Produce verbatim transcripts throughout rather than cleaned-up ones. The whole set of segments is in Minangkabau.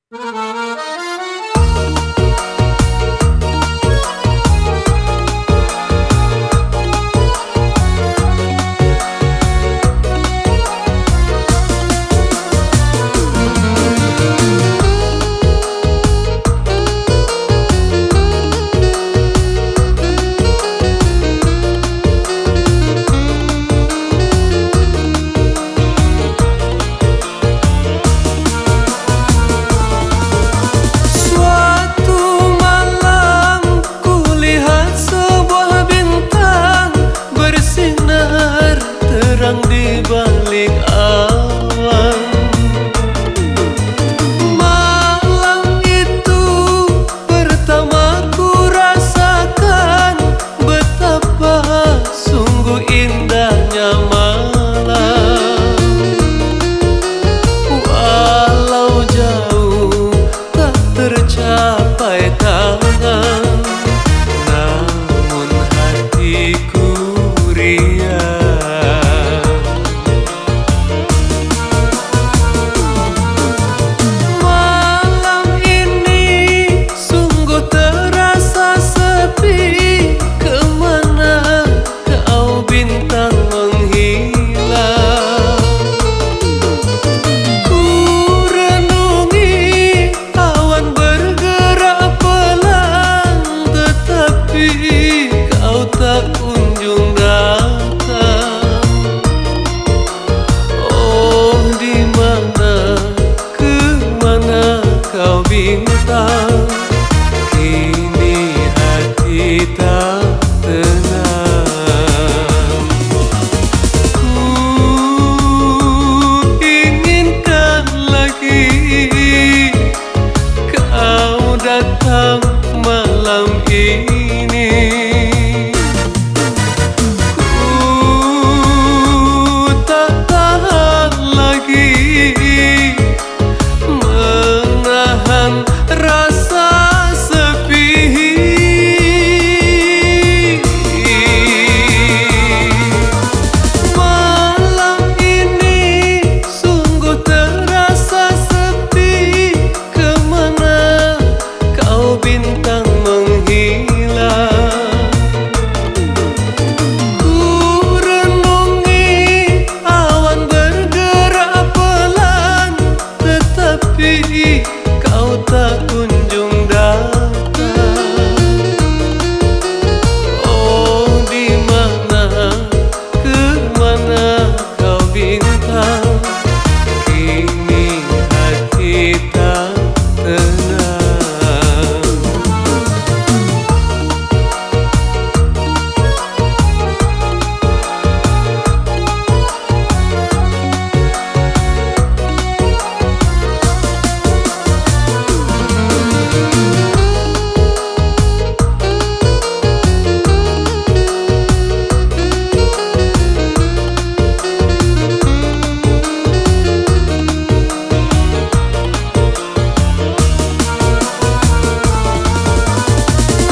Suatu malam kulihat sebuah bintang bersinar terang di balik awan. Malam itu pertama ku rasakan betapa sungguh indahnya malam. Walau jauh tak tercapai tangan, namun hatiku riang. Malam ini sungguh terasa sepi, kemana kau bintang menghilang? Ku renungi awan bergerak pelan, tetapi kau tak kunjung datang. Oh, di mana, ke mana kau bintang? Kini hati tak tenang. Ku inginkan lagi kau datang malam ini. Ku tak tahan lagi menahan rasa sepi. Malam ini sungguh terasa sepi, kemana kau bintang menghilang? Ku renungi awan bergerak pelan, tetapi kau tak kunjung datang. Oh, di mana, ke mana kau bintang? Kini hati tak tenang.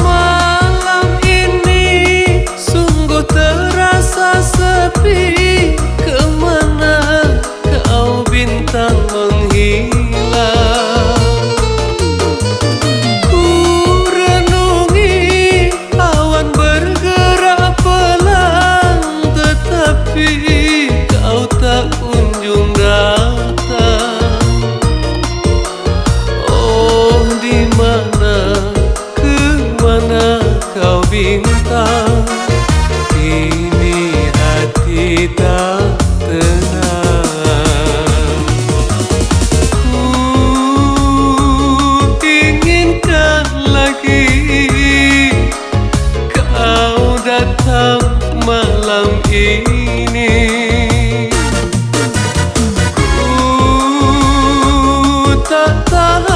Malam ini sungguh terasa sepi, kemana kau bintang menghilang? Ku renungi awan bergerak pelan, tetapi kau tak kunjung datang. Oh, di mana, ke mana kau bintang? Kini hati tak tenang. Ku inginkan lagi kau datang malam ini. Ku tak tahan